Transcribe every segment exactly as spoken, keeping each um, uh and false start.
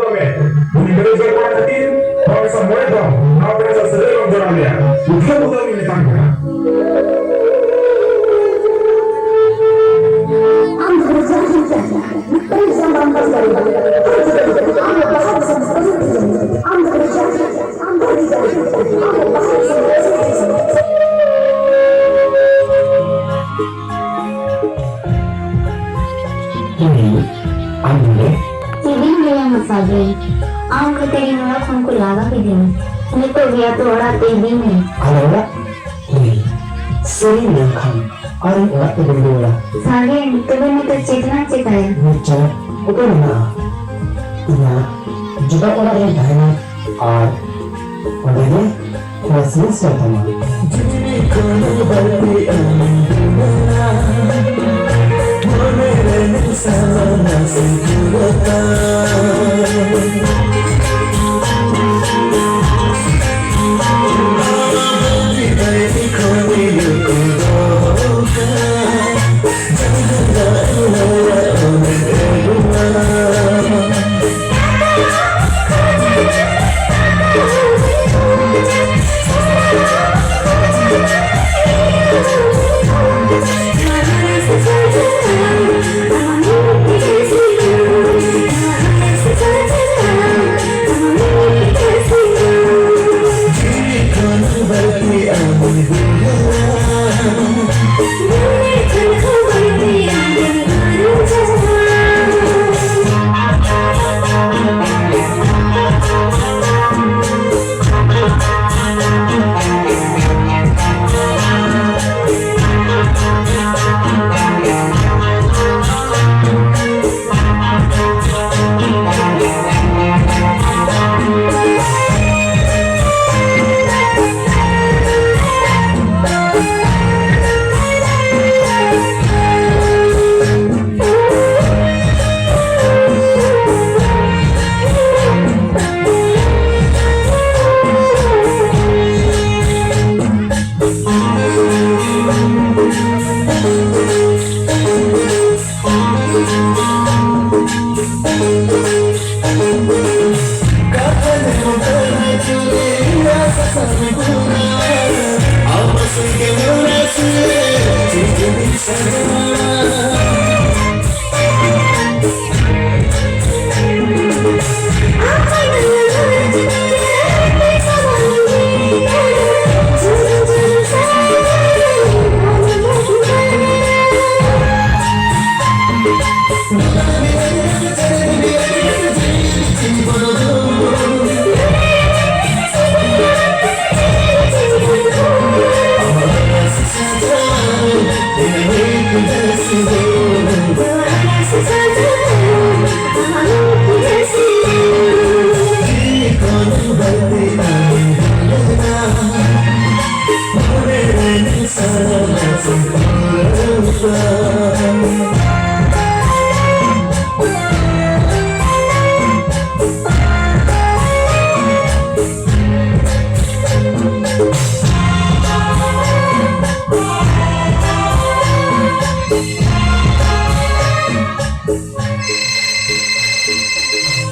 ᱩᱱᱤ ᱵᱮᱨᱮᱡ ᱜᱚᱲ ᱠᱚᱲᱟ ᱠᱷᱟᱹᱛᱤᱨ ᱦᱚᱲ ᱥᱟᱶ ᱢᱚᱬᱮ ᱫᱚᱢ ᱱᱚᱣᱟ ᱠᱚᱨᱮ ᱥᱟᱹᱜᱟᱹᱭ ᱵᱚᱱ ᱡᱚᱲᱟᱣ ᱞᱮᱭᱟ᱾ ᱩᱫᱷᱟᱹ ᱩᱫᱷᱟᱹ ᱜᱮ ᱢᱮᱛᱟᱢ ᱠᱟᱱᱟ᱾ ᱟᱢ ᱫᱚ ᱡᱟᱦᱟᱸ ᱞᱮᱠᱟ ᱢᱤᱫᱴᱟᱝ ᱡᱟᱢᱵᱟᱱ ᱵᱟᱝ ᱫᱟᱲᱮᱭᱟᱜᱼᱟ᱾ ᱟᱢ ᱫᱚ ᱵᱟᱦᱟ ᱫᱤᱥᱚᱢ ᱥᱟᱹᱜᱩᱱ ᱴᱷᱤᱠᱟᱹᱱᱟ᱾ ᱟᱢ ᱫᱚ ᱡᱟᱦᱟᱸ ᱞᱮᱠᱟ ᱟᱢ ᱫᱚ ᱡᱟᱦᱟᱸ ᱞᱮᱠᱟ ᱟᱢ ᱫᱚ ᱵᱟᱦᱟ ᱫᱤᱥᱚᱢ ᱥᱟᱹᱜᱩᱱ ᱴᱷᱤᱠᱟᱹᱱᱟ᱾ ᱦᱮᱸ, ᱟᱢ ᱱᱚᱰᱮ? ᱪᱮᱫ ᱤᱧ ᱞᱟᱹᱭᱟ ᱢᱟᱥᱟ ᱜᱟᱹᱭ, ᱟᱢ ᱠᱷᱟᱹᱛᱤᱨ ᱤᱧ ᱚᱲᱟᱜ ᱠᱷᱚᱱ ᱠᱚ ᱞᱟᱜᱟ ᱠᱤᱫᱤᱧᱟ᱾ ᱱᱤᱛᱚᱜ ᱜᱮ ᱟᱛᱳ ᱚᱲᱟᱜ ᱛᱮ ᱤᱫᱤᱧ ᱢᱮ᱾ ᱟᱞᱮ ᱚᱲᱟᱜ? ᱦᱮᱸ, ᱥᱟᱹᱨᱤ ᱞᱟᱹᱭ ᱠᱷᱟᱱ ᱟᱨ ᱤᱧ ᱚᱲᱟᱜ ᱛᱮ ᱵᱟᱹᱧ ᱨᱩᱣᱟᱹᱲᱟ᱾ ᱥᱟᱜᱮᱱ, ᱛᱚᱵᱮ ᱱᱤᱛᱚᱜ ᱪᱮᱫ ᱞᱟᱝ ᱪᱮᱠᱟᱭᱟ? ᱢᱤᱫ ᱪᱟᱞᱟᱜ ᱩᱯᱟᱹᱭ ᱢᱮᱱᱟᱜᱼᱟ᱾ ᱤᱧᱟᱜ ᱡᱚᱴᱟᱣ ᱚᱲᱟᱜ ᱨᱮᱧ ᱛᱟᱦᱮᱱᱟ ᱟᱨ ᱚᱸᱰᱮ ᱜᱮ ᱠᱚᱲᱟ ᱥᱟᱹᱜᱟᱹᱭ ᱥᱮᱬᱟ ᱛᱟᱢᱟ᱾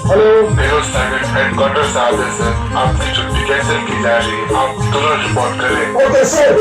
हेलो, हेलो, स्टैंडर्ड हेडक्वार्टर से आदेश है। आपकी छुट्टी कैंसिल की जा रही है। आप तुरंत रिपोर्ट करें। Okay sir.